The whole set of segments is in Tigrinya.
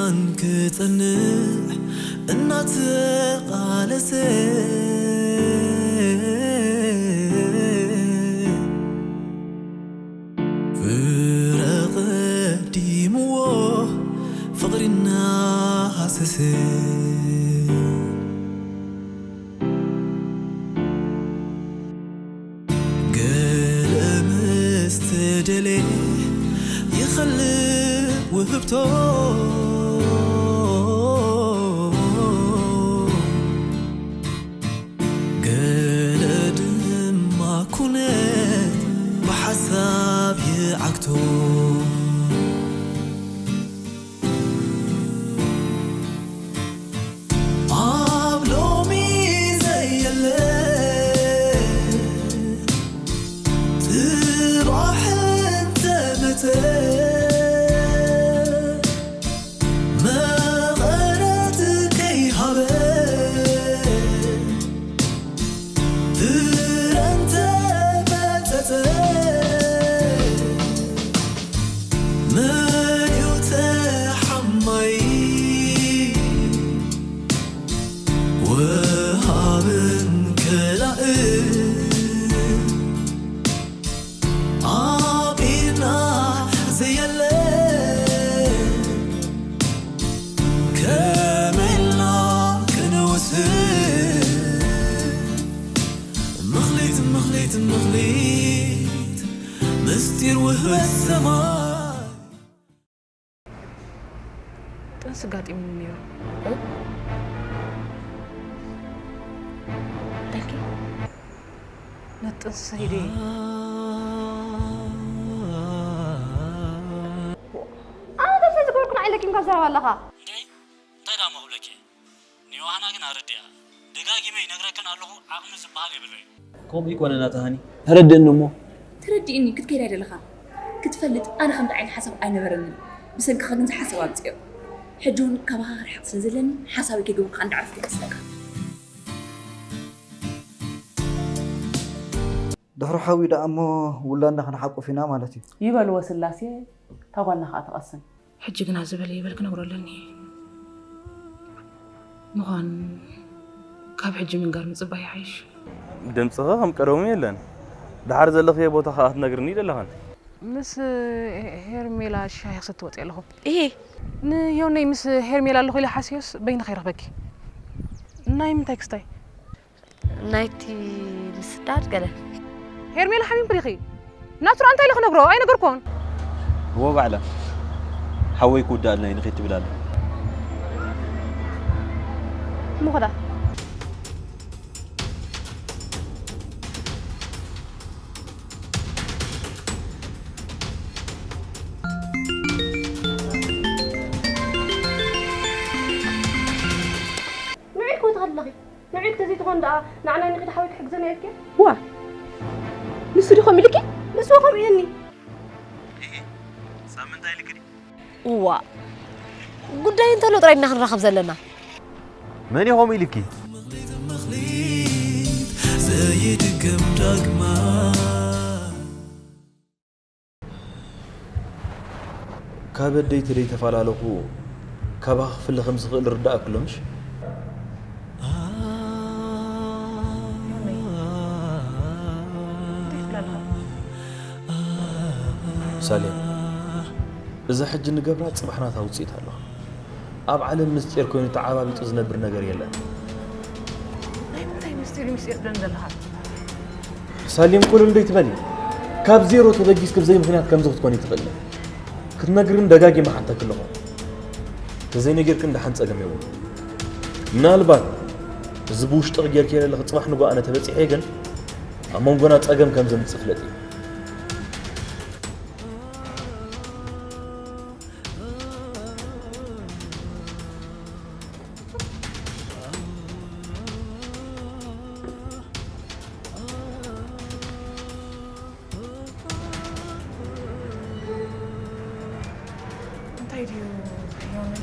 ኣንክጸንዕ እናተቓለሰ ፍረ ቀዲምዎ ፍቕሪ እናሃሰሰ ገለ ምስ ተደልየ ይኸልእ ውህብቶ ገለ ድማ ኩነት ብሓሳብ ይዓግቶ ኣብ ሎሚ ዘየለ ጽባሕ እንተመጸ መቐረት ከይሃበ ፍረ እንተመጸጸ መን እዩ ተሓማይ ወሃብን ከላእን ኣብ ኢድና ዘየለ ከመይ ኢልና ክንውስን ምኽሊት ምኽሊት ምኽሊት ምስጢር ውህበት ሰማይ ጥንሲ ጋጢሙኒ ነይሩ። ደልኪ ነቲ ጥንሲ ሰይደ ኣነ ተስፋ ዝገበርኩ ንዓይ ለኪምካ ትዛረብ ኣለኻ። እንታይ ደኣ ምኽብለኪ? ንዮሃና ግን ኣረዲኣ። ደጋጊመ ይነግረክን ኣለኹ ዓቕሚ ዝበሃል የብለይ። ከምኡ ይኮነ ናታ ሃኒ ተረድእኒ እሞ ተረዲእኒ ክትከይድ ኣይደለኻን ክትፈልጥ ኣነ ከምዚ ዓይነት ሓሳብ ኣይነበረንን ብሰንክኻ ግን ዝሓሰብ ኣምፅኦ ሕጂ እውን ካባኻ ክርሕቕ ስለ ዘለኒ ሓሳበይ ከይገበርኩ ከዓ እንዳዕረፍኩ ይመስለካ ድሕሪ ሓዊ ደኣ እሞ ውላድና ክንሓቁፍ ኢና ማለት እዩ። ይበልዎ ስላሴ እታ ጓልና ከዓ ትቐስን። ሕጂ ግና ዝበለ ይበል ክነግሮ ኣለኒ። ምዃን ካብ ሕጂ ምንጋር ምጽባይ ይሓይሽ። ድምፅኺ ከም ቀደሙ የለን። ደሓር ዘለኽዮ ቦታ ከዓ ክትነግርኒ ደለኽን። ምስ ሄርሜላ ሻሂ ክሰቲ ወፅየ ኣለኹ። እሄ ንዮነይ ምስ ሄርሜላ ኣለኹ ኢለ ሓስዮስ በይንኺ ይረኽበኪ። ናይ ምንታይ ክስታይ? ናይቲ ምስዳድ ገለ ሄርሜላ ሓሚምኪ ዲኺ? ናቱራ እንታይ ኢለ ክነግሮ? ኣይነገርኩን። እዎ ባዕላ ሓወይ ክውዳእልና እዩ ንኺድ ትብል ኣላ። ምኹዳ ንዑ ክትኸድ ኣለኺ ንዑ ተዘይትኾን ደኣ ንዓና ንኺድ ሓወይ ክሕግዘና ኢልኪ ዋ ንሱ ዲኾም ኢልኪ ንሱ ከምኡ ኢለኒ ሳምንት ኣይልክዲ እዋ ጉዳይ እንተሎ ጥራይ ኢና ክንራኸብ ዘለና መን ኢኹም ኢልኪ ዘይድገም ዳግማ ካብ ኣደይ ተደይ ተፈላለኹ ካባኻ ክፍለ ከም ዝኽእል ርዳእ ክሎ ምሽ ሳሌም እዛ ሕጂ ንገብራ ጽባሕ ናታ ውፅኢት ኣለዋ ኣብ ዓለም ምስጢር ኮይኑ ተዓባቢጡ ዝነብር ነገር የለን ናይ ምንታይ ምስጢር ምስጢር ትብለኒ ዘለኻ ሳሌም ቁልል ደይ ትበሊ ካብ ዜሮ ተበጊስኪ ብዘይ ምኽንያት ከምዚ ክትኮኒ ትኽእሊ ክትነግርን ደጋጊመ ሓተኪ ኣለኹ ተዘይነጊርክን ደሓን ጸገም የብሉ ምናልባት እዚ ብውሽጥኺ ጌርኪ ዘለኺ ጽባሕ ንጎ ኣነ ተበጺሐ ግን ኣብ መንጎና ጸገም ከም ዘምጽእ ፍለጢ እንታይ ድዩ ዮኒ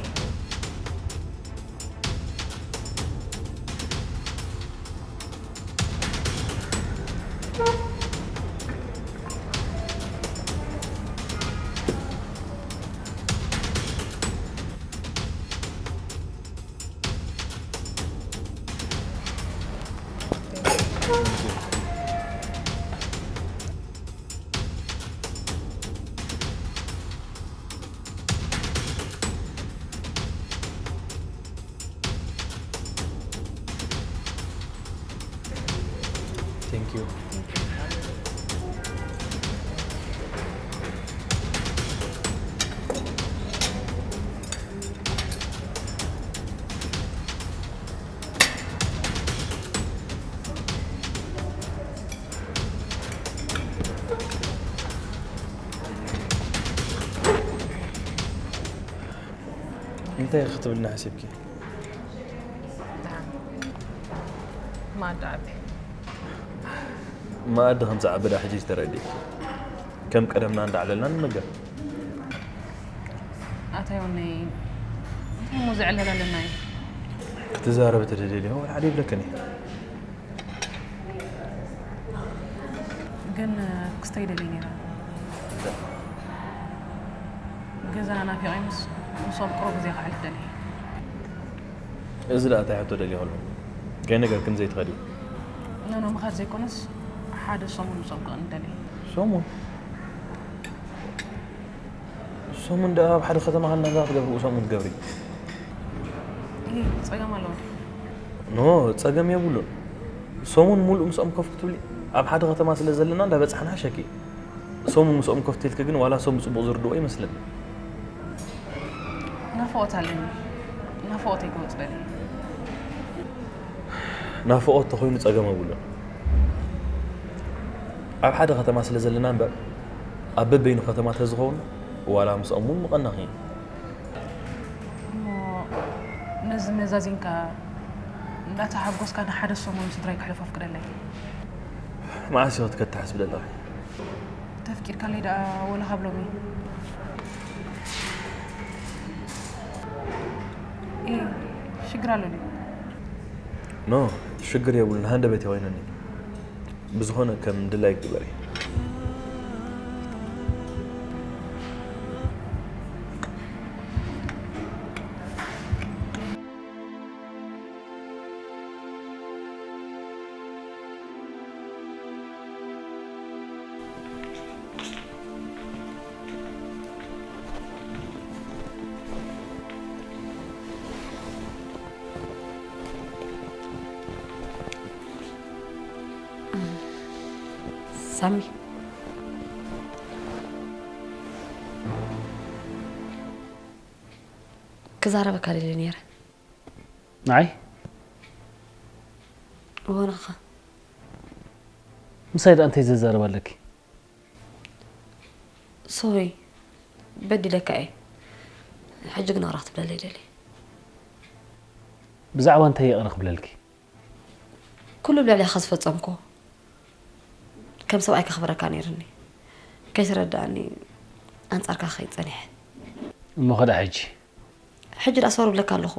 Thank you. እንታይ ክትብልና ሓሲብኪ? መኣዲ ዓቢ። መኣዲ ከም ዝዓቢ ደኣ ሕጂ ተረዲእኪ። ከም ቀደምና እንዳዕለልና ንመገብ። ኣታ ዮኒ፣ እንታይ እሞ ዝዕለል ኣለና እዩ? ክትዛረቢ ተደልየ ወላ ሓደ ይብለክን እየ። ግን ክስታይ ደልየ ነይረ። ገዛና ናፊቐ ምስ ምስኦም ቁሩብ ግዜ ከሕልፍ ደልየ። እዚ ደኣ እንታይ ሕቶ ደልየ ከሎ ከይነገርክን ዘይትኸዲ? ኖኖ ምኻድ ዘይኮነስ ሓደ ሰሙን ምስኦም ክቕኒ ደልየ። ሰሙን? ሰሙን ደኣ ኣብ ሓደ ከተማ ሃልና እንታይ ክትገብሪ ሰሙን ትገብሪ? ይሄ ጸገም ኣለዎ ድዩ? ኖ፣ ጸገም የብሉን። ሰሙን ሙሉእ ምስኦም ኮፍ ክትብሊ ኣብ ሓደ ከተማ ስለ ዘለና እንዳበጻሕና ሸኪ። ሰሙን ምስኦም ኮፍ ትልኪ ግን ዋላ ሰሙን ጽቡቕ ዝርድኦ ይመስለኒ። ናፍቖት ኣለኒ። ናፍቖተይ ክወጽ ደልየ። ናፍቖት ተኾይኑ ጸገም የብሉን። ኣብ ሓደ ከተማ ስለ ዘለና እምበር ኣብ በበይኑ ከተማ ተዝኸውን ዋላ ምስኦም እውን ምቐናኺ። እሞ ነዚ መዛዚንካ እንዳተሓጎስካ ንሓደ ሰሙን ስድራይ ከሕልፎ ኣፍቅደለይ። መዓስ ኢኺ ክትከድ ትሓስቢ ዘለኺ? ተፍቂድካለይ ደኣ ወላ ካብ ሎሚ። እ ሽግር ኣሎ ድዩ? ኖ፣ ሽግር የብሉን። ሃንደበት ይኾይነኒ። ብዝኾነ ከም ድላይ ግበሪ። ሳሚ፣ ክዛረበካ ደልየ ነይረ። ንዓይ? እወ፣ ንዓኻ። ምሳይ ደኣ እንታይ ዘዛርብ ኣለኪ? ሶሪ፣ በዲለካ እየ። ሕጂ ግን ይቕረ ክትብለለይ ደልየ። ብዛዕባ እንታይ ይቕረ ክብለልኪ? ኩሉ ኣብ ልዕሌኻ ዝፈጸምኩዎ ከም ሰብኣይ ከኽብረካ ነይርኒ። ከይተረድኣኒ ኣንጻርካ ክኸይድ ጸኒሐ። እሞ ከዳ ሕጂ? ሕጂ ደኣ ሶሪ እብለካ ኣለኹ።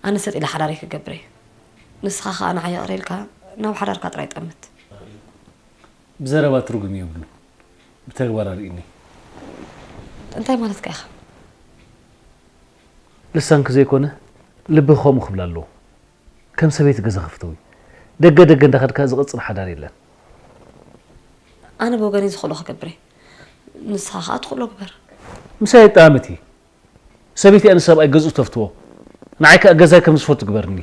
ኣነ ሰጥ ኢለ ሓዳረይ ክገብር እየ። ንስኻ ኸኣ ንዓይ ይቕረ ኢልካ ናብ ሓዳርካ ጥራይ ጠምት። ብዘረባ ትርጉም የብሉን። ብተግባር ኣርእይኒ። እንታይ ማለትካ ኢኻ? ልሳንኪ ዘይኮነ ልብኺ ከምኡ ክብል ኣለዎ። ከም ሰበይቲ ገዛ ክፍተዊ። ደገ ደገ እንዳኸድካ ዝቕጽል ሓዳር የለን። ኣነ ብወገነይ ዝኽእሎ ክገብር እየ። ንስኻ ኸኣ ትኽእሎ ግበር። ምሳይ ኣይጠዓመት እየ። ሰበይቲ እያ ንሰብኣይ ገዝኡ ተፍትዎ። ንዓይ ከኣ ገዛይ ከም ዝፈቱ ግበርኒ።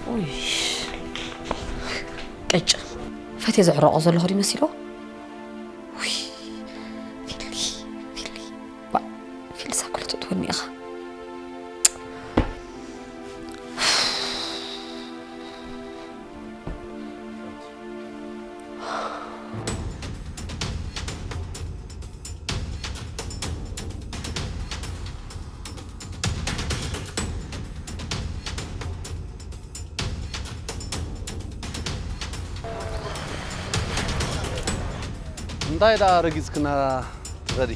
ኡይ፣ ቅጭ። ፈትየ ዘዕረቖ ዘለኹ ድዩ መሲልዎ? ውይ፣ ፊሊ፣ ፊሊ። ባ፣ ፊልሳ ኩሉ ትእትወኒ ኢኻ። እንታይ ደኣ ረጊጽክና ትኸዲ?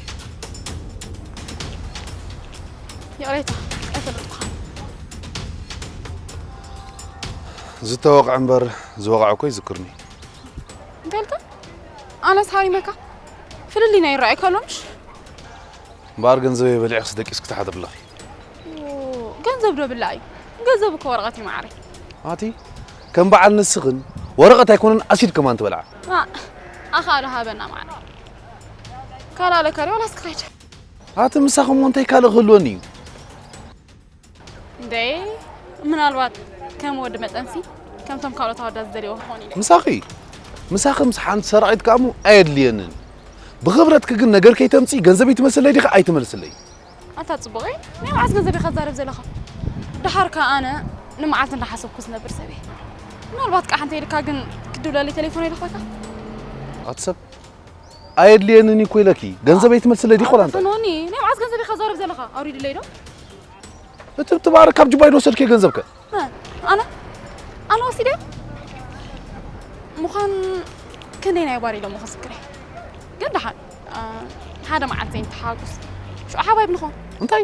ይቕሬታ ኣይፈለጥኩኻ። ዝተወቕዐ እምበር ዝወቕዐ እኮ ይዝክርኒ። እንታይ ኢልካ? ኣነስ ሃሪመካ ፍልልይ ናይ ይረኣይ ከሎ ምሽ? እምበኣር ገንዘበይ በሊዕክስ ደቂስኪ ትሓድሪ ኣለኺ። ገንዘብ ዶ ብላዕ እዩ? ገንዘብ እኮ ወረቐት እዩ ማዓረይ። ኣቲ ከም በዓል ንስኽን ወረቐት ኣይኮነን ኣሲድ ከማን ትበልዓ። ኣኻለ ሃበና ማዓረይ። ካልእ ኣለካ ድዩ ዋላስ ክኸይድ? ኣቲ ምሳኹም እንታይ ካልእ ክህልወኒ እዩ? እንዴ ምናልባት ከም ወዲ መጠንሲ ከምቶም ካልኦት ኣወዳት ዝደልይዎ ክኾን ኢለ። ምሳኺ ምሳኺ ምስ ሓንቲ ሰራቒት ከኣ እሞ ኣየድልየንን። ብኽብረትኪ ግን ነገር ከይተምጽኢ ገንዘብ ይትመስለይ ዲኺ ኣይትመልስለይ? ኣታ ጽቡቕ እየ። ናይ መዓስ ገንዘብ ኢኻ ትዛረብ ዘለኻ? ደሓር ከኣ ኣነ ንመዓልቲ እንዳሓሰብኩ ዝነብር ሰብ እየ። ምናልባት ከኣ ሓንቲ ኢልካ ግን ክትድውለለይ ቴሌፎን ኣይለኽበካ? ኣቲ ሰብ ኣየድልየንን እኮ ኢለኪ ገንዘብ ኣይትመልስለይ ዲኺ ቆላንጠ? ፈኖኒ ናይ መዓስ ገንዘብ ኢኻ ትዛረብ ዘለኻ? ኣውሪድለይ ዶ? እቲ ብትባረክ ካብ ጁባይ ዝወሰድክዮ ገንዘብከ? ኣነ ኣነ ወሲደ ምዃን ክንደይ ናይ ባር ኢሎሞ ክዝክረ ግን ደሓን ሓደ መዓልቲ ንተሓጉስ ሽዑ ሓባይብ ንኾን እንታይ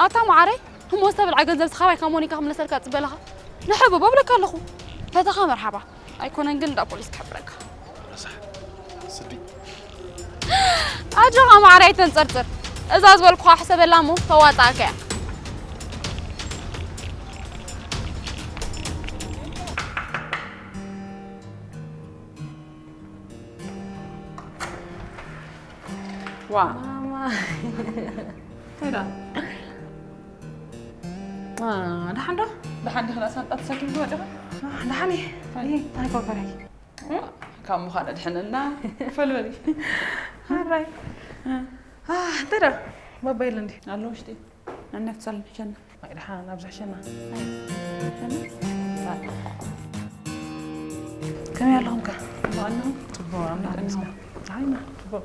ኣታ መዓረይ ህሞ ዝተብልዓ ገንዘብ ስኻባይ ካብ ሞኒካ ክምለሰልካ ጽበለኻ ንሕብቦ ብለካ ኣለኹ ፈተኻ መርሓባ ኣይኮነን ግን እንዳ ፖሊስ ክሕብረካ ረሳሕ ስዲ ኣጆኻ ማዕረ ኣይተንጸርጽር እዛ ዝበልኩኻ ሕሰበላ እሞ ተዋጻእካ እያ ዋ ማማ እንታይ ደኣ ደሓን ዶ ደሓን ዲኺ ዳኣ ሳንጣ ተሰኪምኪ መፂኺ ደሓን እየ እንታይ ኮፈረይ ካብ ምዃን ኣድሕነና ፈልበሊ ሓራይ እንታይ ደኣ ባባ የለ እንዲ ኣሎ ውሽጢ ነነፍሳል ንሕሸና ኣይ ደሓን ኣብዚ ሕሸና ከመይ ኣለኹም ከ ጽቡቕ ኣለኹም ጽቡቕ ኣምላኽ ይመስገን ደሓን ኢና ጽቡቕ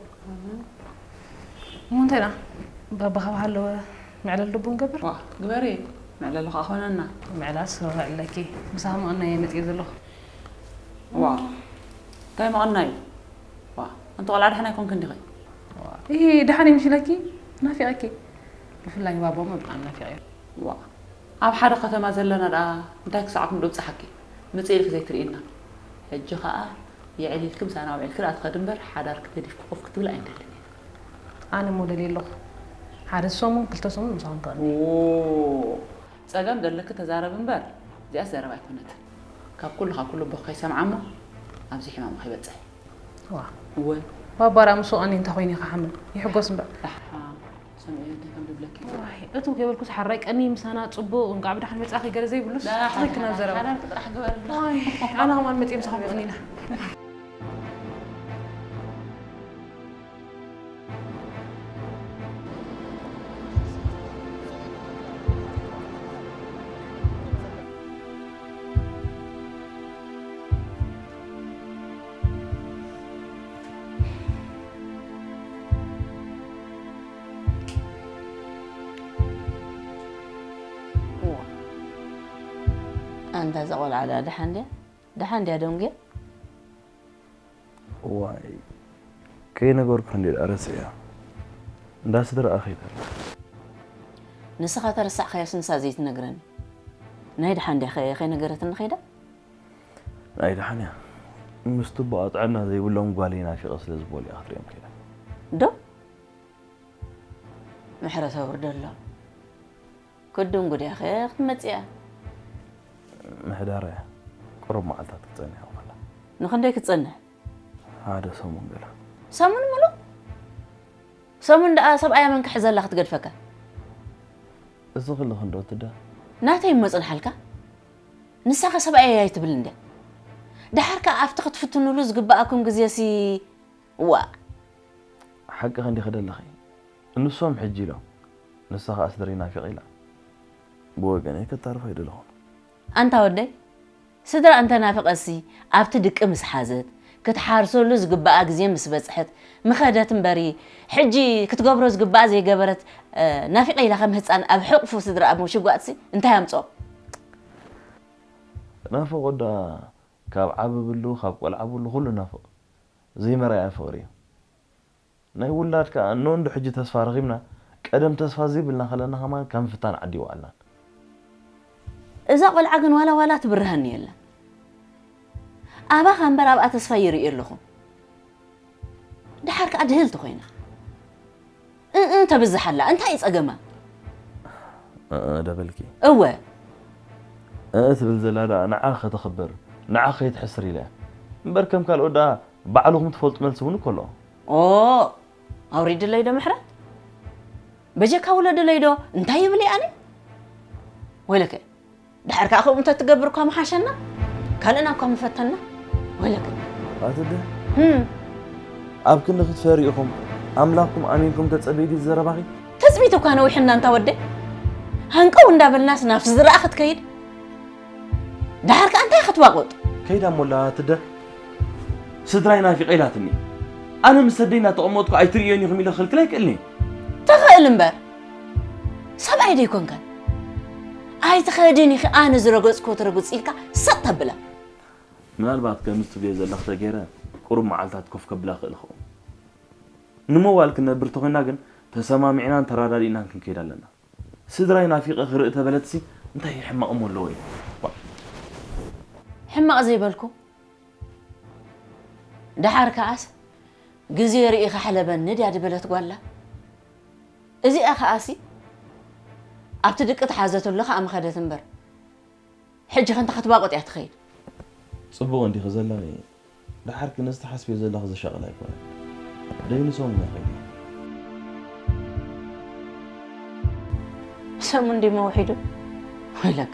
እሞ እንታይ ደኣ ባባ ካብ ሃለወ መዕለል ልቡ ንገብር ዋ ግበሪ መዕለሊ ከዓ ኮይነና መዕላስ ረኽዕ ኣለኪ ምሳኻ መቐና እየ መፅእ ዘለኹ ዋ እንታይ መቐና እዩ ዋ ኣንቲ ቆልዓ ደሓን ኣይኮንክን ዲኺ ዋ ይሄ ደሓን ይምሽለኪ ናፊቐኪ ብፍላይ ባቦ መብጣዕሚ ናፊቐ እዩ ዋ ኣብ ሓደ ከተማ ዘለና ደኣ እንታይ ክሳዕ ክንዶ ብፅሓኪ ምፅእ ኢልኪ ዘይትርእይና ሕጂ ከዓ የዕሊልኪ ምሳና ውዒልኪ ደኣ ትኸዲ እምበር ሓዳርኪ ገዲፍኪ ኮፍ ክትብሊ ኣይንደልን ኢና ኣነ እሞ ደልየ ኣለኹ ሓደ ሰሙን ክልተ ሰሙን ምሳኹም ክቐኒ ጸገም ዘለኪ ተዛረቢ እምበር እዚኣስ ዘረባ ኣይኮነትን ካብ ኩሉ ካብ ኩሉ ኣቦኺ ከይሰምዓ እሞ ኣብዚ ሕማሙ ከይበጽሕ ዋ እወ ባባ ደኣ ምስ ቀኒ እንታይ ኮይኑ እዩ ክሓምም ይሕጎስ እምበር ዳሕራ ሰሚዐ እንታይ ከም ዝብለኪ ዋይ እትም ከይበልኩስ ሓራይ ቀኒ ምሳና ጽቡቕ እንቋዕ ብደሓን መጻእኺ ገለ ዘይብሉስ ትኽክና ዘረባ ሓዳርኪ ጥራሕ ግበሪ ዋይ ኣነ ከማን መጺአ ምሳኹም ቀኒና ኣንታ እዛ ቆልዓ ደኣ ደሓን ድያ? ደሓን ድያ ደንጉያ? እዋይ ከይነገርኩ እንዴ ደኣ ረሲዐያ እንዳ ስድራኣ ከይዳ ኣላ። ንስኻ ተረሳዕካዮስ ንሳ ዘይትነግረኒ? ናይ ደሓን ድያ ከ ከይነገረትኒ ከይዳ? ናይ ደሓን እያ። ምስቲ ኣቦኣ ጥዕና ዘይብሎም ጓለይ ናፊቐ ስለ ዝበሉ እያ ክትሪኦም ከይዳ። ዶ? ምሕረት ኣውርደሎም። ክድንጉ ድያ ከ ክትመጽእ እያ? ምሕዳር እያ። ቁሩብ መዓልታት ክትጸንሕ እያ ከላ። ንኽንደይ ክትጸንሕ? ሓደ ሰሙን ገለ። ሰሙን ምሉእ? ሰሙን ደኣ ሰብኣያ መን ክሕዘላ ክትገድፈካ? እዚ ክልኽ እንዶ ትዳ? ናተይ እሞ ጽንሓልካ? ንሳኸ ሰብኣየይ ኣይትብልን ድያ? ደሓር ከኣ ኣብቲ ክትፍትኑሉ ዝግበኣኩም ግዜሲ ዋእ! ሓቅኺ እንዲኺ ደለኺ። ንሶም ሕጂ ኢሎም። ንሳ ኸኣ ስድረይ ናፊቐ ኢላ። ብወገነይ ከታርፎ ኣይደለኹን። ኣንታ ወደይ፣ ስድራ እንተ ናፊቐሲ ኣብቲ ድቂ ምስ ሓዘት፣ ክትሓርሰሉ ዝግበኣ ግዜ ምስ በጽሐት ምኸደት እምበሪ፣ ሕጂ ክትገብሮ ዝግበኣ ዘይገበረት፣ ናፊቐ ኢላ ከም ህጻን ኣብ ሕቕፉ ስድራኣ ምሽጓጥሲ እንታይ ኣምጽኦ? ናፍቖት ደኣ ካብ ዓብብሉ ካብ ቆልዓብሉ ኩሉ ናፍቕ። ዘይመርኣያ ፍቕሪ እዩ። ናይ ውላድ ከኣ እኖ እንዶ ሕጂ ተስፋ ረኺብና ቀደም ተስፋ ዘይብልና ከለና ከማን ከም ፍታን ዓዲ ይውዓልናን። እዛ ቆልዓ ግን ዋላ ዋላ ትብርሃኒ የላን። ኣባኻ እምበር ኣብኣ ተስፋ ይርኢ ኣለኹ። ደሓር ከኣ ድህልቲ ኮይና። እእ ተብዝሓላ እንታይ እዩ ጸገማ? እእ ደበልኪ እወ እእ ትብል ዘላ ደኣ ንዓ ከተኽብር ንዓ ከይትሕስር ኢለ እምበር ከም ካልኦት ደኣ ባዕልኹም ትፈልጡ መልሲ እውን እኮ ኣሎ። ኦ ኣውሪድለይ ዶ ምሕረት? በጀካ ውለድለይ ዶ እንታይ ይብል ኣነ? ወይለከ ድሓር ከዓ ከምኡ እንተትገብር እኳ ምሓሸና ካልእና እኳ ምፈተና። ወይለከ ኣትደ ኣብ ክንዲ ክትፈሪ ኢኹም ኣምላኽኩም ኣሚንኩም ተጸበዩ ድዩ ዘረባኺ? ትጽቢት እኳ ነዊሕና እንታ ወደይ ሃንቀው እንዳበልናስ ናብ ስድራኣ ክትከይድ ድሓር ከዓ እንታይ ክትባቑጥ? ከይዳ እሞ ኣላ ኣትደ ስድራይ ናፊቐ ኢላትኒ ኣነ ምስ ኣደይ እናተቐመጥኩ ኣይትርእዮን ኢኹም ኢለ ክኽልክል ኣይክእልን እየ። ትኽእል እምበር ሰብኣይ ዶ ኣይኮንካን? ኣይትኸድን ኢኺ ኣነ ዝረገፅክዎ ትረግፂ ኢልካ ሰጥ ተብላ። ምናልባት ከምዚ ትብልዮ ዘለኺ ተገይረ ቁሩብ መዓልታት ኮፍ ከብላ እኽእል እኸውን። ንመዋል ክንነብር እንተኾይንና ግን ተሰማሚዕናን ተረዳዲእናን ክንከይድ ኣለና። ስድራይ ናፊቐ ክርኢ ተበለትሲ እንታይ ሕማቕ እሞ ኣለዎ እዩ? ሕማቕ ዘይበልኩ ደሓር ከኣስ ግዜ ርኢኻ ሕለበኒ ድያ ድበለት ጓላ። እዚኣ ከኣሲ ኣብቲ ድቂ ተሓዘትሉ ከኣ ምኸደት እምበር ሕጂ ከንታ ክትባቆጥ እያ ትኸይድ። ጽቡቕ እንዲኺ ዘለኺ። ደሓር ግን እዚ ትሓስብዮ ዘለኺ ዘሻቕል ኣይኮነን። ደይኑ ሰሙን ኣይኸይድን። ሰሙን ድዩ መውሒዱ? ወይለክ።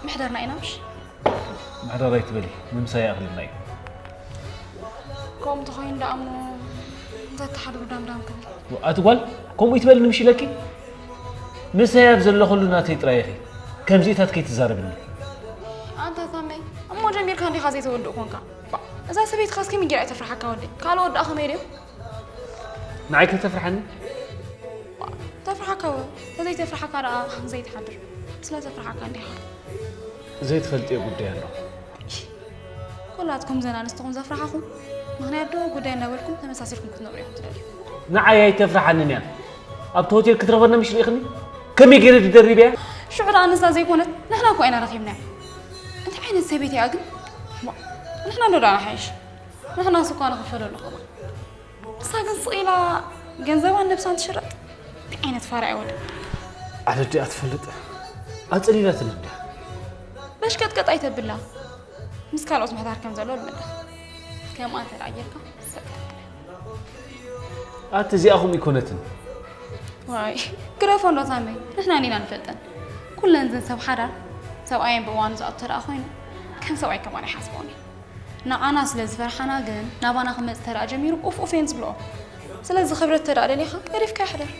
ምሕደርና ኢና ምሽ ምሕደር ኣይትበሊ፣ ምምሳይ ኣኽሊልና እዩ። ከምኡ እንተኾይኑ ደኣ እሞ እንተተሓድሩ ዳምዳም ክብል። ኣቲ ጓል፣ ከምኡ ይትበልኒ ምሽ ኢለኪ? ምሳይ ኣብ ዘለኹሉ ናተይ ጥራይ ኢኺ ከምዚኢታት ከይትዛረብኒ። ኣንታ ሳመይ፣ እሞ ጀሚርካ እንዲኻ ዘይተወድእ ኮንካ። እዛ ሰበይትኻስ ከመይ ጌራ እያ ተፍርሓካ ወደይ? ካልእ ወዳኣ ከመይ ድዮም? ንዓይ ከይተፍርሓኒ? ተፍርሓካ እወ፣ ተዘይተፍርሓካ ደኣ ዘይትሓድር። ስለ ዘፍርሓካ እንዲኻ። ዘይትፈልጥዮ ጉዳይ ኣሎ። ኩላትኩም ዘን ኣንስትኹም ዘፍርሓኹም ምኽንያት ዶ ጉዳይ እናበልኩም ተመሳሲልኩም ክትነብሩ ኢኹም ትደልዩ። ንዓይ ኣይተፍርሓንን እያ። ኣብቲ ሆቴል ክትረኸበና ምሽ ልኢኽኒ? ከመይ ገይረ ድደርብያ? ሽዑ ደኣ ንሳ ዘይኮነት ንሕና እኮ ኢና ረኺብናያ። እንታይ ዓይነት ሰበይቲ እያ ግን? ዋእ፣ ንሕና እንዶ ደኣ ንሓይሽ። ንሕናስ እኳ ንኽፈለሉ ከማን። ንሳ ግን ስቕ ኢላ ገንዘባን ነብሳን ትሽርጥ። እንታይ ዓይነት ፋራ እያ ወደይ። ዓደዲኣ ትፈልጥ ኣጸሊላትኒ እንድያ። በሽቀጥቀጥ ኣይተብላ። ምስ ካልኦት ምሕዳር ከም ዘሎ ልመዳ። ከምኣ እንተ ደኣ ጌርካ ሰጥ ክትብል እያ። ኣቲ እዚኣኹም ኣይኮነትን። ዋይ ግረፎ እንዶ ሳመይ ንሕና እንዲና ንፈልጠን። ኩለን እዘን ሰብ ሓዳር ሰብኣየን ብእዋኑ ዝኣቱ ተደኣ ኮይኑ ከም ሰብኣይ ከማን ኣይሓስብኦን እየን። ንዓና ስለ ዝፈርሓና ግን ናባና ክመጽእ ተደኣ ጀሚሩ ኡፍ ኡፍ እየን ዝብልኦ። ስለዚ ክብረት ተደኣ ደሊኻ ገዲፍካዮ ሕደር።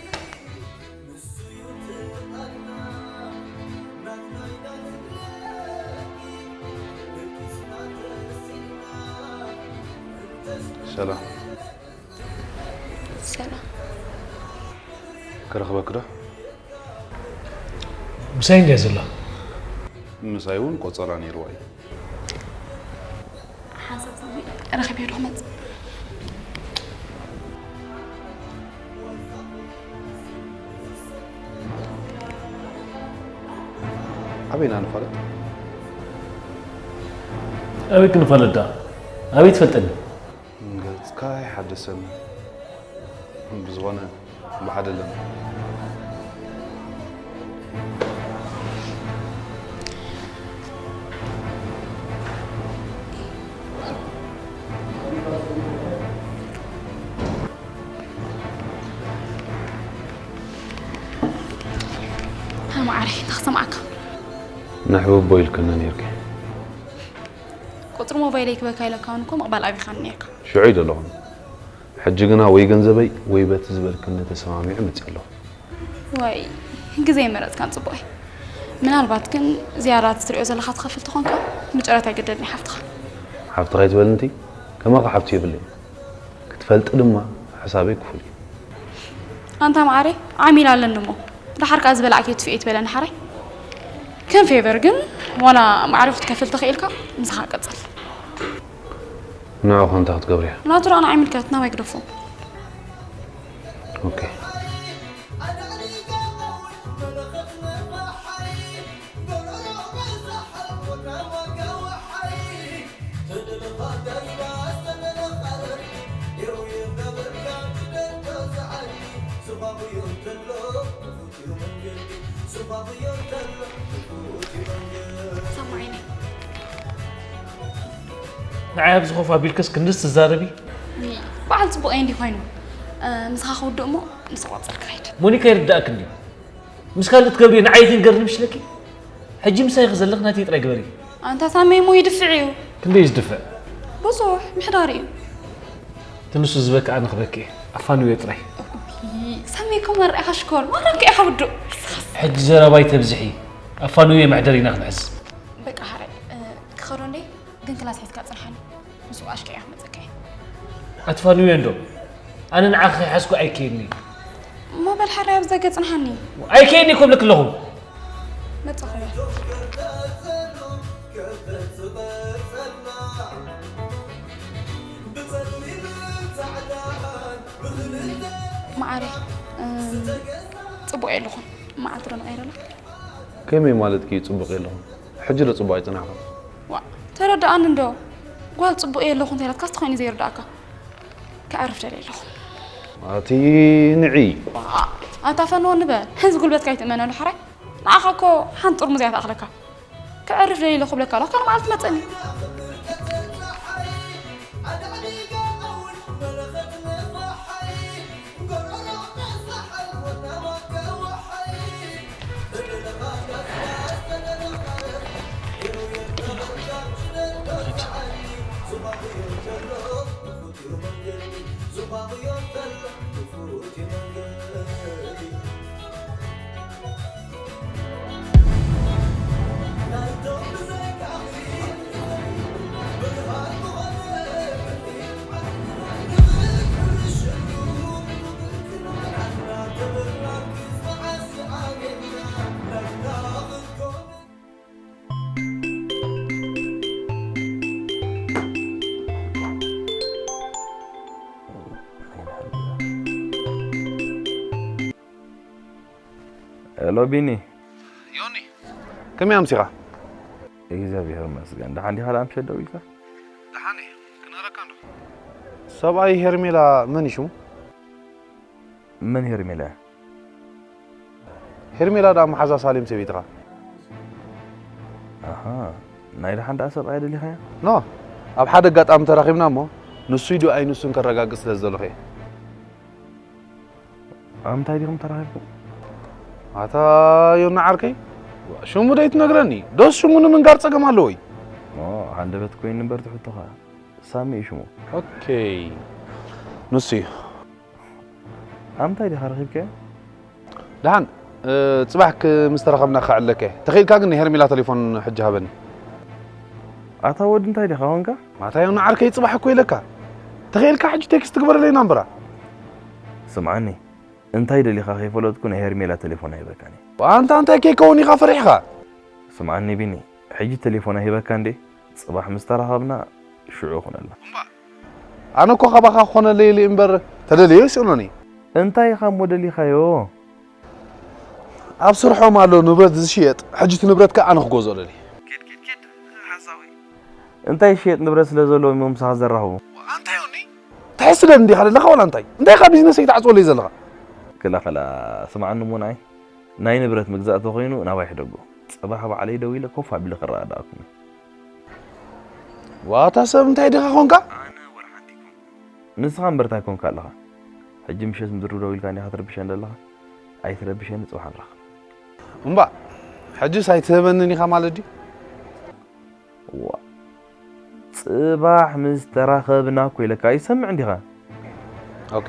ሰላም ሰላም ክረኽበኪ ዶ? ምሳይ እንድያ ዘላ። ምሳይ እውን ቆጸራ ነይርዋ እዩ። ሓንሳብ ሳሚ ረኺበዮ ዶ ክመጽእ? ኣበይ ኢና ንፋለጥ? ኣበይ ክንፋለጥ ደኣ? ኣበይ ትፈልጠኒ? ገጽካ ኣይሓድሰኒ። ብዝኾነ ብሓደ ኣለና። መዓረይ እንታይ ክሰምዓካ? ንሕብቦ ኢልክኒ ነይርኪ። ቁጽሪ ሞባይለይ ክበካ ኢለካ እውን እኮ ምቕባል ኣቢኻኒ ነይርካ። ሽዑይ ደለኹም። ሕጂ ግና ወይ ገንዘበይ ወይ በቲ ዝበልክኒ ተሰማሚዐ መጺእ ኣለኹ። ዋይ ግዜ ኣይመረጽካን ጽቡቕ እዩ። ምናልባት ግን ዝያዳ እቲ ትሪኦ ዘለኻ ትኸፍል ተኾንካ ብጨረታ ኣይግደድን እዩ ሓፍትኻ። ሓፍትኻ ኣይትበልንቲ ከማኻ ሓፍቲ የብለይን። ክትፈልጢ ድማ ሕሳበይ ክፉል እዩ። ኣንታ መዓረይ ዓሚል ኣለኒ እሞ ደሓር ከኣ ዝበላዕክዮ ትፍእይ ትበለኒ ሓራይ። ከም ፌቨር ግን ዋላ ማዕረ ክትከፍል ተኽኢልካ ምሳኻ ቀጽል። ንዕኡ ኸ እንታይ ክትገብርያ? ናቱ ደኣ ንዓይ ይምልከት፣ ናባይ ግደፎ። ኦኬ። ሰማዒኒ። ንዓይ ኣብዚ ኮፍ ኣቢልክስ ክንድስ ትዛረቢ? በዓል ጽቡቕ እንዲ ኮይኑ፣ እ፣ ምሳኻ ክውድእ እሞ ምስ ቆጸር ክኸይድ። ሞኒካ ይርዳእክ እንዲ። ምስ ካልእ ትገብሪ ንዓይ ትንገርኒ ምሽለኪ? ሕጂ ምሳይ ክዘለኽ ናተይ ጥራይ ግበሪ። ኣንታ ሳመይ እሞ ይድፍዕ እዩ። ክንደይ እዩ ዝድፍዕ? ብዙሕ ምሕዳር እዩ። ትንሱ ዝበክኣ ንኽበኪ ኣፋንዮ ጥራይ። እይ፣ ሳመይ እኮ መርዕኻ ሽኮር፣ ማራም ከ ኢኻ ውዱእ። ሕጂ ዘረባይ ተብዝሒ። ኣፋንዮ መሕደሪና ክንሕዝ። በቃ ሓራይ፣ እ፣ ክኸዶ እንዴ? ግን ክላስ ሒዝካ ጽንሓኒ። ምስ ኣሽከ እያ ክመጸካ እየ። ኣትፋንዮ እንዶ? ኣነ ንዓኺ ከይሓዝኩ ኣይከይድኒ። እሞ በል ሓራይ ኣብ ዘገ ጽንሓኒ። ኣይከይድኒ እኮ ብለክ ኣለኹ። መጻኹ እያ። መዓረ፣ እ፣ ጽቡቕ የለኹን። መዓልቲ ዶ ንቐይረላ? ከመይ ማለት እዩ ጽቡቕ የለኹን? ሕጂ ዶ ጽቡቕ ኣይጸናሕኩን? ዋ፣ ተረድኣኒ እንዶ። ጓል ጽቡቕ የለኹን ተይላትካስ ተኾይኑ ዘይርድኣካ። ክኣርፍ ደልየ ኣለኹ። ኣቲ ንዒ። ዋ፣ ኣታ ፈንወኒ በል። እዚ ጉልበትካ ኣይትእመነሉ ሓራይ። ንዓኻ እኮ ሓንቲ ጥርሙዝ እያ ትኣኽለካ። ከዕርፍ ደልየ ኣለኹ ብለካ ኣለኹ፣ ካልእ መዓልቲ መጸኒ። ሄሎ ቢኒ። ዮኒ፣ ከመይ ኣምሲኻ? እግዚኣብሔር ይመስገን። ደሓን ዲኻ? ደኣ ምሸት ደው ኢልካ? ደሓን እየ። ክነግረካ እንዶ። ሰብኣይ ሄርሜላ መን እዩ ሽሙ? መን ሄርሜላ እያ? ሄርሜላ ደኣ መሓዛ ሳሌም ሰበይትኻ። ኣሃ፣ ናይ ደሓን ደኣ ሰብኣይ ደሊኻዮ? ኖ፣ ኣብ ሓደ ኣጋጣሚ ተራኺብና እሞ፣ ንሱ እዩ ድዩ ኣይንሱን ከረጋግጽ ስለ ዝደለኹ እየ። ኣብ ምንታይ ዲኹም ተራኺብኩም? ኣታ ዮና ዓርከይ፣ ሽሙ ደይ ትነግረኒ? ዶስ ሽሙ ንምንጋር ጸገም ኣለዎ እዩ? ኖ፣ ሃንደበት ኮይኑ እምበር ትሕቶ ኸኣ። ሳሚ እዩ ሽሙ። ኦኬ፣ ንሱ እዩ። ኣብ ምንታይ ዲኻ ረኺብካዮ? ደሓን፣ እ፣ ጽባሕ ክ-፣ ምስ ተራኸብና ከዕለከ። ተኺእልካ ግን ንሄርሜላ ቴሌፎን ሕጂ ሃበኒ። ኣታ ወዲ እንታይ ዲኻ ኾንካ? ኣታ ዮና ዓርከይ ጽባሕ እኮ ኢለካ። ተኺእልካ ሕጂ ቴክስት ግበረለይ ናምበራ። ስምዓኒ፣ እንታይ ደሊኻ ከይፈለጥኩ ናይ ሄርሜላ ቴሌፎን ኣይህበካን እየ። ኣንታ እንታይ ከይከውን ኢኻ ፈሪሕኻ? ስምዓኒ ቢኒ፣ ሕጂ ቴሌፎን ኣይህበካ እንዴ? ጽባሕ ምስ ተራኸብና ሽዑ ኹነላ። እምባ፣ ኣነ እኮ ካባኻ ክኾነለይ ኢለ እምበር ተደለዮ ይስእኖኒ። እንታይ ኢኻ እሞ ደሊኻዮ? ኣብ ስርሖም ኣሎ ንብረት ዝሽየጥ፣ ሕጂ እቲ ንብረት ከኣ ኣነ ክገዝኦ ደሊ። ኪድ፣ ኪድ፣ ኪድ፣ ሓሳዊ። እንታይ ዝሽየጥ ንብረት ስለ ዘሎ እሞ ምሳኻ ዘራኽቡ? ኣንታይ ዮኒ? ትሕስደኒ ዲኻ ዘለኻ ዋላ እንታይ? እንታይ ኢኻ ቢዝነሰይ ትዓጽወለይ ዘለኻ? ክላ፣ ክላ፣ ስምዓኒ እሞ ንዓይ፣ ናይ ንብረት ምግዛእ ተኾይኑ ናባይ ሕደጎ። ጽባሕ ባዕለይ ደው ኢለ ኮፍ ኣቢለ ክረዳእኩም። ዋታ ሰብ እንታይ ዲኻ ኾንካ? ኣነ ወላ ሓንቲ ኣይኮንኩ። ንስኻ እምበር እንታይ ኮንካ ኣለኻ? ሕጂ ምሸት ምድሪ ደው ኢልካ እንዲኻ ትርብሸኒ ዘለኻ? ኣይትረብሸኒ፣ ጽባሕ ንራኸብ። እምባ፣ ሕጅስ ኣይትህበንን ኢኻ ማለት ድዩ? ዋ፣ ጽባሕ ምስ ተራኸብና እኮ ኢለካ፣ ኣይሰምዕን ዲኻ? ኦኬ።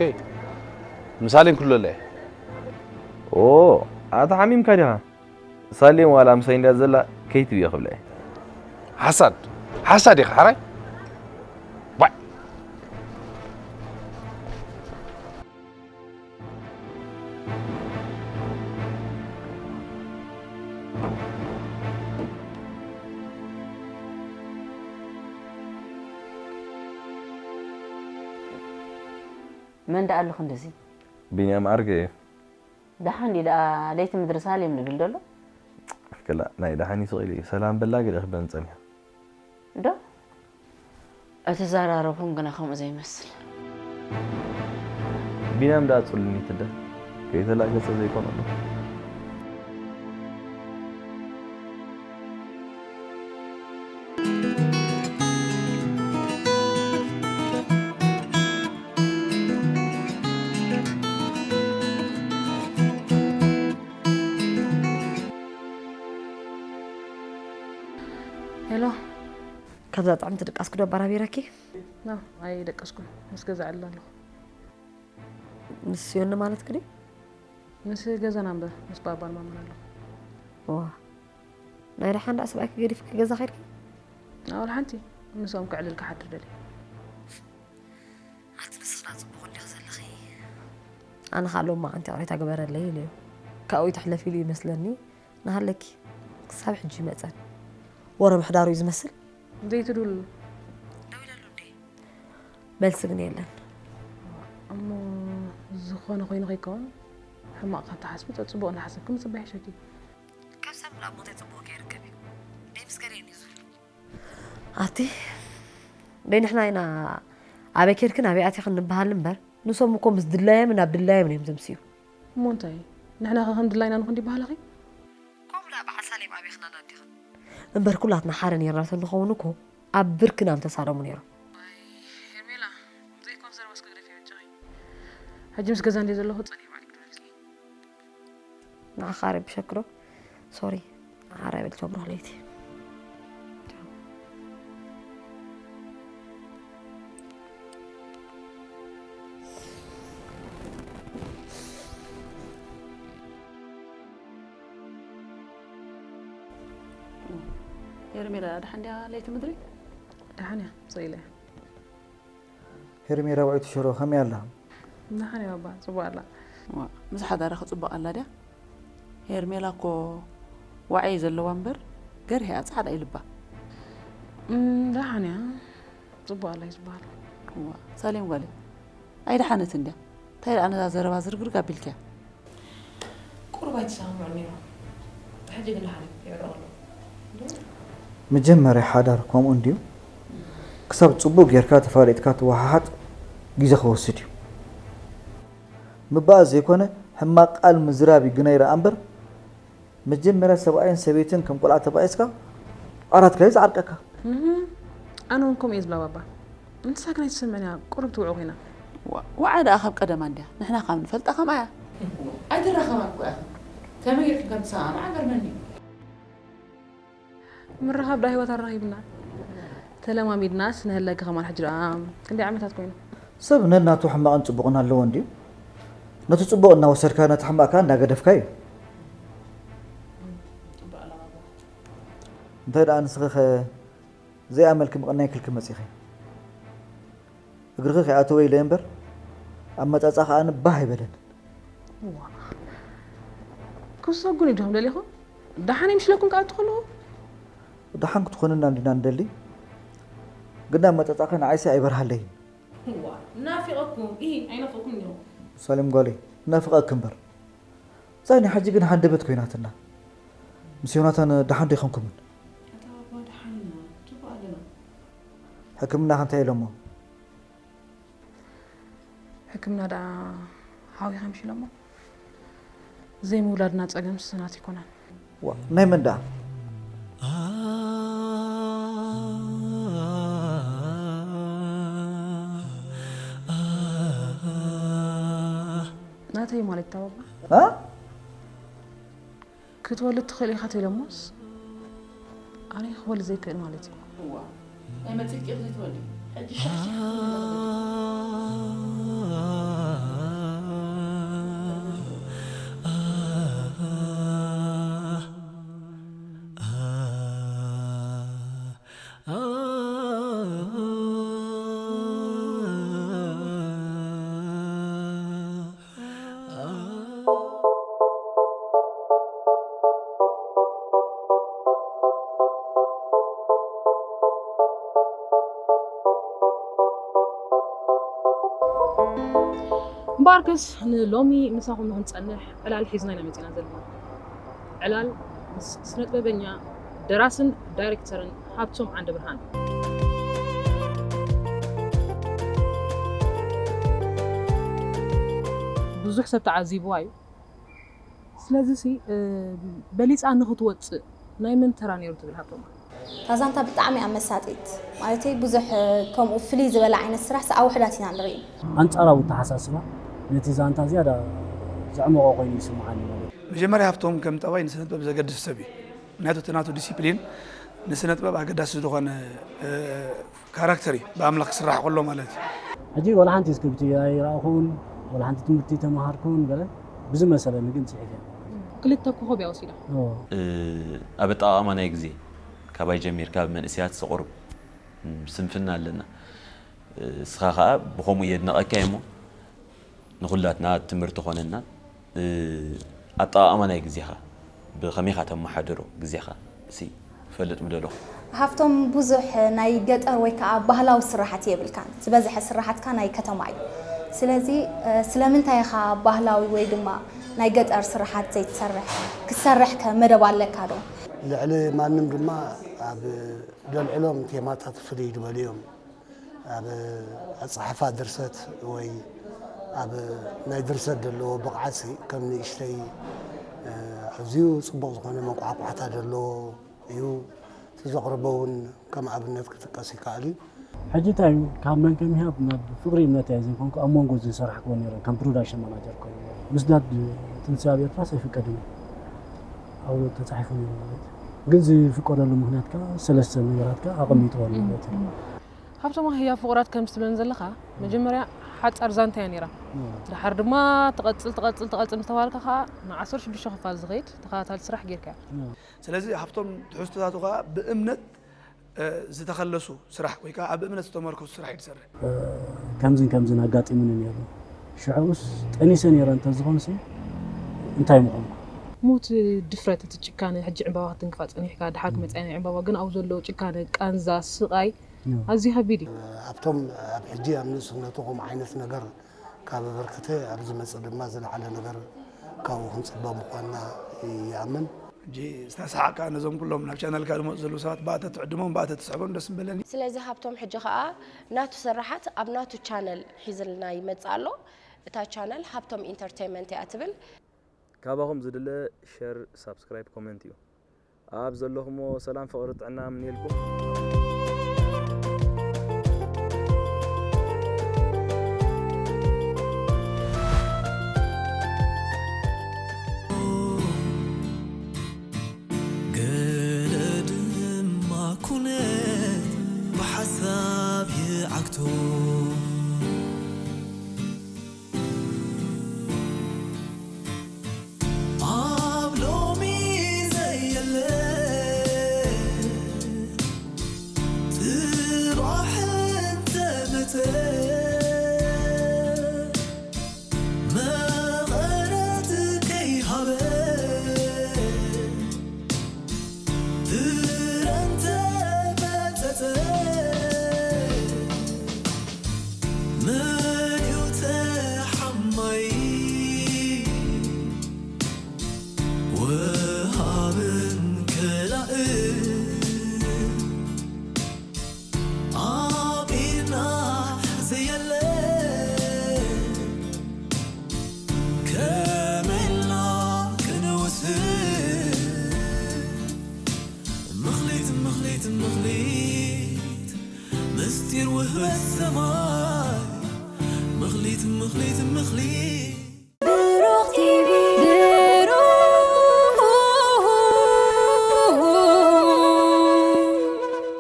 ምሳሌን ክብለለ እየ። ኦ፣ ኣታ ሓሚምካ ዲኻ? ሳሌም ዋላ ምሳይ እንድያ ዘላ፣ ከይትብዮ ክብላ እየ። ሓሳድ፣ ሓሳድ ኢኻ ሓራይ። ዋይ። መን ደኣ ኣሎ ክንድዚ? ቢንያም ዓርከይ እዩ። ደሓን ድዩ ደኣ ለይቲ ምድሪ ሳሌም ዝብል ዘሎ? ክላ ናይ ደሓን ይስቕ ኢሉ እዩ። ሰላም በላ ገለ ክብለኒ ጸኒሑ። ዶ? እቲ ዘራረብኩም ግና ከምኡ ዘይመስል። ቢንያም ደኣ ጽሉኒ ትደ ከይተላገጸ ዘይኮነ ኣሎ። ሄሎ፣ ካብዛ ጥዕምቲ ድቃስኪ ዶ ኣባራቢረኪ? ኖ፣ ኣይደቀስኩን። ምስ ገዛ ዕላ ኣለኹ። ምስ ሲዮኒ ማለትኪ ድዩ? ምስ ገዛና እምበር፣ ምስ ባባን ማማን ኣለኹ። ዋ፣ ናይ ደሓን ደኣ ሰብኣይኪ ገዲፍኪ ገዛ ኸይድኪ? ኣወል ሓንቲ ምስኦም ከዕልል ክሓድር ደልየ። ኣቲ ንስኺ ደኣ ጽቡቕ እንዲኺ ዘለኺ። ኣነ ኸኣ ሎማዓንቲ ይቕሬታ ግበረለይ ኢለዮ። ካብኡ ይትሕለፍ ኢሉ ይመስለኒ። ናሃለኪ ክሳብ ሕጂ ይመጸን። ወረ ምሕዳሩ እዩ ዝመስል። ዘይትድውልሉ? ደዊለሉ እንዴ? መልሲ ግን የለን። እሞ ዝኾነ ኮይኑ ከይከውን ሕማቕ ካብ ትሓስቢ ጸጽቡቕ እናሓሰብኪ ምጽባይ ይሕሸኪ። ካብ ሰብ ምላእ ሞተይ ጽቡቕ ከይርከብ እዩ። ደይ ምስ ገለ እዩ ዝብሉ። ኣቲ ደይ ንሕና ኢና ኣበይ ኬድክን ኣበይ ኣቲኽን ንበሃል እምበር ንሶም እኮ ምስ ድላዮም ናብ ድላዮም እዮም ዘምስዩ። እሞ እንታይ ንሕና ከ ከም ድላይና ንኹን ዲበሃለኺ? ከምኡ ደኣ በዓል ሳሌም ኣበይኽና ናዲኽን? እምበር ኩላትና ሓደ ኔርና ተንኸውን እኮ ኣብ ብርክና ምተሳለሙ ኔሮም። ሄርሜላ ዘይኮን ዘረባስ ክግደፍ ይበጃኺ። ሕጂ ምስ ገዛ እንደ ዘለኹ ጸኒሕ ባዕልኪ ትበልኪ። ንዓኻ ረቢሸኪ ዶ? ሶሪ። ሓራይ በል ቻው ብሩኽ ለይቲ። ሄርሜላ ደሓን ድያ ለይቲ ምድሪ? ደሓን እያ፣ ስቕ ኢለ እያ። ሄርሜላ ውዕይቲ ሽሮ ከመይ ኣላ? ደሓን እያ ባባ፣ ጽቡቕ ኣላ። ዋ፣ ምስ ሓዳራ ክጽቡቕ ኣላ ድያ? ሄርሜላ እኮ ዋዒ ዘለዋ እምበር ገርህ እያ፣ ጻዕዳ እዩ ልባ። እም፣ ደሓን እያ፣ ጽቡቕ ኣላ እዩ ዝበሃል። ዋ፣ ሳሌም ጓለይ ኣይደሓነትን ድያ? እንታይ ደኣ ነዛ ዘረባ ዝርግርግ ኣቢልክያ? ቁሩብ ኣይተሰማምዑን ነይሮም። ሕጂ ግን ደሓን እዮም፣ ይዕረቑ ኣለዉ። መጀመርያ ሓዳር ከምኡ እንድዩ። ክሳብ ጽቡቕ ጌርካ ተፋሊጥካ ትወሓሓጥ ግዜ ክወስድ እዩ። ምብኣስ ዘይኮነ ሕማቕ ቃል ምዝራብ እዩ ግናይ ረኣ እምበር፣ መጀመርያ ሰብኣይን ሰበይትን ከም ቆልዓ ተባኢስካ ዓራትካ እዩ ዝዓርቀካ። ኣነ እውን ከምኡ እየ ዝብላ ባባ። ንሳ ግን ኣይትሰምዕን እያ፣ ቁሩብ ትውዒ ኮይና። ዋዓ ደኣ ካብ ቀደማ እንድያ፣ ንሕና ካብ ንፈልጣ ከምኣ እያ። ኣይትራኸባን እኮ ኢኽን። ከመይ ጌርክን ከም ትሰማምዓ ገርመኒ እዩ። ምርኻብ ደኣ ህይወት ኣራኺብና። ተለማሚድናስ ንህለኪ ከማን ሕጂ ደኣ ክንደይ ዓመታት ኮይኑ? ሰብ ነናቱ ሕማቕን ጽቡቕን ኣለዎ እንድዩ። ነቲ ጽቡቕ እናወሰድካ ነቲ ሕማቕ ከኣ እናገደፍካ እዩ። እንታይ ደኣ ንስኺ ኸ ዘይኣመልኪ ምቕናይ ክልኪ መጺኺ? እግርኺ ከይኣተወ ኢለ እምበር ኣመጻጽኣ ከኣ ባህ ኣይበለንን። ክሰጉን እዩ ዲኹም ደሊኹም? ደሓን ይምሽለኩም ክኣቱ ከለኹ? ደሓን ክትኾንና እንዲና ንደሊ፣ ግን ኣመጻጽኣኺ ንዓይሲ ኣይበርሃለይን። ናፊቐኩም። ኢ ኣይናፍቐኩም እንዲኹም። ሳሌም ጓለይ፣ ናፍቐኪ እምበር። እዛ ናይ ሕጂ ግን ሃንደበት ኮይናትና። ምስ ዮናታን ደሓን ዶ ኣይኮንኩምን? ኣታ ባባ ደሓን ኢና፣ ጽቡቕ ኣለና። ሕክምናኸ እንታይ ኢሎሞ? ሕክምና ደኣ ሓዊኻ ምሽ ኢሎሞ? ዘይምውላድና ጸገምስ ናት ኣይኮነን። ዋ፣ ናይ መን ደኣ? ናተይ ማለት እታ ባባ። እ? ክትወልድ ትኽእል ኢኻ ተኢሎሞስ ኣነ ክወልድ ዘይክእል ማለት እዩ። እዋ ናይ መጺእኪ ኢኺ ዘይትወልዲ። ሕጂ ሻሽ ኢኺ ክትብሊ ኣለኺ። እምበኣርከስ ንሎሚ ምሳኹም ንክንጸንሕ ዕላል ሒዝና ኢና መጺና ዘለና። ዕላል ምስ ስነጥበበኛ፣ ደራስን ዳይሬክተርን ሃብቶም ዓንደብርሃን። ብዙሕ ሰብ ተዓዚብዋ እዩ። ስለዚሲ፣ እ፣ በሊጻ ንኽትወጽእ ናይ መን ተራ ነይሩ ትብል ሃብቶም? እታ ዛንታ ብጣዕሚ እያ መሳጢት። ማለተይ ብዙሕ፣ እ፣ ከምኡ ፍልይ ዝበለ ዓይነት ስራሕ ሰኣ ውሑዳት ኢና ንርኢ። ኣንጻራዊ ኣተሓሳስባ ነቲ ዛንታ ዝያዳ ዘዕመቖ ኮይኑ ይስምዓኒ ማለት እዩ። መጀመርያ ሃብቶም ከም ጠባይ ንስነ ጥበብ ዘገድስ ሰብ እዩ። ምክንያቱ እቲ ናቱ ዲሲፕሊን ንስነ ጥበብ ኣገዳሲ ዝኾነ፣ እ፣ ካራክተር እዩ፣ ብኣምላኽ ክስራሕ ከሎ ማለት እዩ። ሕጂ ዋላ ሓንቲ ስክሪፕት ኣይረኣኹን፣ ዋላ ሓንቲ ትምህርቲ ተምሃርኩን ገለ፣ ብዝመሰለኒ ግን ጽሒፈ። ክልተ ኮኾብ እያ ወሲዳ። ኦ። እ፣ ኣብ ኣጠቓቕማ ናይ ግዜ፣ ካባይ ጀሚርካ፣ ኣብ መንእሰያት ዘቑርብ፣ ም፣ ስንፍና ኣለና። እ፣ እስኻ ኸኣ ብኸምኡ የድንቐካ እየ እሞ፣ ንኹላትና ትምህርቲ ኾነና። እ፣ ኣጠቓቕማ ናይ ግዜኻ ብኸመይ ኢኻ ተመሓድሮ ግዜኻ? እሲ ክፈልጥ ምደለኹ። ሃብቶም፣ ብዙሕ ናይ ገጠር ወይ ከዓ ባህላዊ ስራሓት የብልካን። ዝበዝሐ ስራሓትካ ናይ ከተማ እዩ። ስለዚ፣ እ፣ ስለምንታይ ኢኻ ባህላዊ ወይ ድማ ናይ ገጠር ስራሓት ዘይትሰርሕ? ክትሰርሕ ከ መደብ ኣለካ ዶ? ልዕሊ ማንም ድማ ኣብ ደልዕሎም ቴማታት ፍልይ ዝበሉ እዮም። ኣብ ኣጻሕፋ ድርሰት ወይ ኣብ ናይ ድርሰት ዘለዎ ብቕዓትሲ ከም ንእሽተይ፣ እ፣ ኣዝዩ ጽቡቕ ዝኾነ መንቋሕቋሕታ ዘለዎ እዩ። እቲ ዘቕርቦ እውን ከም ኣብነት ክጥቀስ ይከኣል እዩ። ሕጂ እንታይ እዩ፣ ካብ መን ከሚሃብ ናብ ፍቕሪ እምነት እያ ዘይኮንኩ፣ ኣብ መንጎ ዝሰራሕክዎ ነይረ፣ ከም ፕሮዳክሽን ማናጀር ኮይኑ። ምስዳድ ትምህርቲ ኣብ ኤርትራስ ኣይፍቀድን እዩ። ኣብኡ ተጻሒፉ ነይሩ ማለት እዩ። ግን ዝፍቀደሉ ምኽንያት ከኣ ሰለስተ ነገራት ከኣ ኣቐሚጥዎ ኣሎ ማለት እዩ። ሃብቶም፣ ህያብ ፍቑራት ከም ትብለኒ ዘለኻ፣ መጀመርያ ሓጻር ዛንታ እያ ነይራ። እዎ። ድሓር ድማ ትቐጽል፣ ትቐጽል፣ ትቐጽል ምስ ተባሃልካ ከኣ ንዓሰርተ ሽዱሽተ ክፋል ዝኸይድ ተኸታታሊ ስራሕ ጌርካ እያ። እዎ። ስለዚ ሃብቶም ትሕዝቶታቱ ከኣ ብእምነት፣ እ፣ ዝተኸለሱ ስራሕ ወይ ከኣ ኣብ እምነት ዝተመርኮሱ ስራሕ እዩ ዝሰርሕ። እ፣ ከምዝን ከምዝን ኣጋጢሙኒ ነይሩ። ሽዑስ ጠኒሰ ነይረ እንተዝኾንሲ እንታይ ምኾንኩ? ሞት ድፍረት፣ እቲ ጭካነ፣ ሕጂ ዕምባባ ክትንክፋ ጸኒሕካ፣ ድሓር ክመጽእ ናይ ዕምባባ፣ ግን ኣብኡ ዘሎ ጭካነ፣ ቃንዛ፣ ስቓይ፣ እዎ። ኣዝዩ ከቢድ እዩ። ሃብቶም ኣብ ሕጂ ኣብ ንእስነቱ ከምኡ ዓይነት ነገር ካብ ኣበርክተ ኣብ ዝመጽእ ድማ ዝለዓለ ነገር ካብኡ ክንጽበ ምዃንና ይኣምን። ሕጂ ዝተሰሓቕካ ነዞም ኩሎም ናብ ቻነልካ ዝመጹ ዘለዉ ሰባት ብኣተ ትዕድሞም፣ ብኣተ ትስሕቦም ደስ ምበለኒ። ስለዚ ሃብቶም ሕጂ ኸኣ ናቱ ስራሓት ኣብ ናቱ ቻነል ሒዝልና ይመጽእ ኣሎ። እታ ቻነል ሃብቶም ኢንተርቴይንመንት እያ ትብል። ካባኹም ዝድለ ሸር፣ ሳብስክራይብ፣ ኮመንት እዩ። ኣብ ዘለኹሞ ሰላም፣ ፍቕሪ፣ ጥዕና እምነየልኩም። ገለ ድማ ኩነት ብሓሳብ ይዓግቶ። ኣብ ሎሚ ዘየለ ጽባሕ እንተመጸ መቐረት ከይሃበ ፍረ እንተመጸጸ መን እዩ ተሓማይ? ወሃብን ከላእን ኣብ ኢድና ዘየለ ከመይ ኢልና ክንውስን? ምኽሊት፣ ምኽሊት፣ ምኽሊት፣ ምስጢር ውህበት ሰማይ። ምኽሊት፣ ምኽሊት፣ ምኽሊት፣